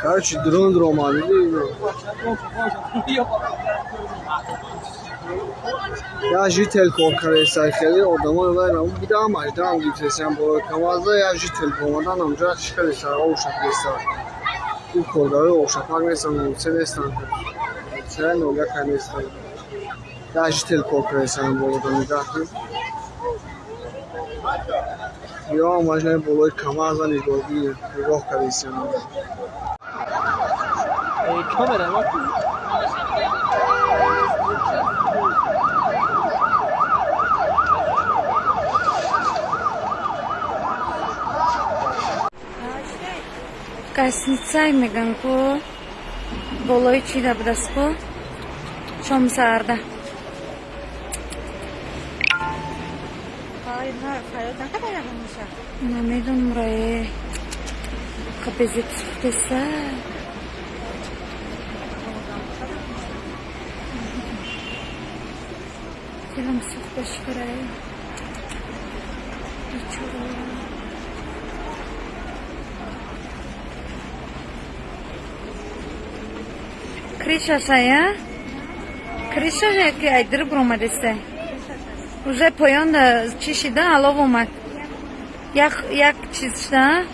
Короче, дрон дромад. Я житель кор каресай, хеле одамо вайрам бидам, аждам гирифтесиам болои КамАЗа, я житель омадан амҷа чӣ кардеса, обшапеса. Ӯ коргарои обшапак нестанд, се нестанд. Се ноль нестанд. Я житель кор каресиам болода, нигаҳ кун. Ё ҳамаш болои КамАЗа нигоҳ кардесиам. Камера. Гостиницай меган ку, болои чӣ да будааст ку, шомсарда. Намедонам, рае капезет сухтеса. Дилам сухта шукрае, бечора. Крышашая? Крышаша ки айдир буромадеста. Уже поён чӣ шида, алов омад. Як як чиз шида?